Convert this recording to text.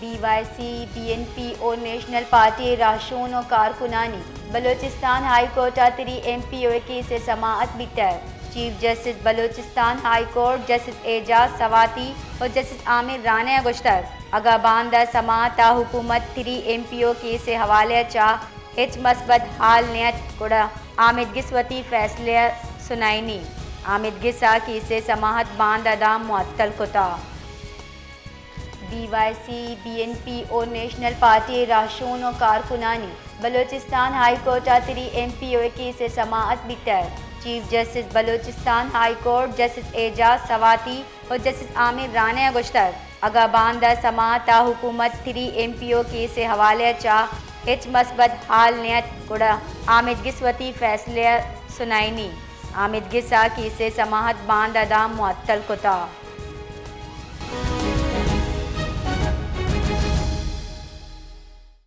Be Y C, B N P و national party ء راہشون و کارکنانی بلوچستان ہائی کورٹ ء تھری ایم پی او ء کیس ء سماعت بیتگ۔ Chief justice Balochistan high court justice Ejaz Swati و جسٹس عامر رانا ء گوشتگ، اگاں باندا سماعت ء حکومت تھری ایم پی او کیس ء حوالہ ء چہ ہچ مثبت حال نیت گڑا آمیدگس وتی فیصلہ ء سنائینی۔ آمیدگس ء کیس ء سماعت باندا داں معطل کتگ۔ B Y C, B N P و نیشنل پارٹی ء راہشون و کارکنانی بلوچستان ہائی کورٹ ء تھری ایم پی او ء کیس ء سماعت بیتگ۔ Chief justice Balochistan high court justice Ejaz Swati و جسٹس عامر رانا ء گوشتگ، اگاں باندا سماعت ء حکومت تھری ایم پی او کیس ء حوالہ ء چہ ہچ مثبت حال نیت گڑا آمیدگس وتی فیصلہ ء سنائینی۔ آمیدگس ء کیس ء سماعت باندا داں معطل کتگ۔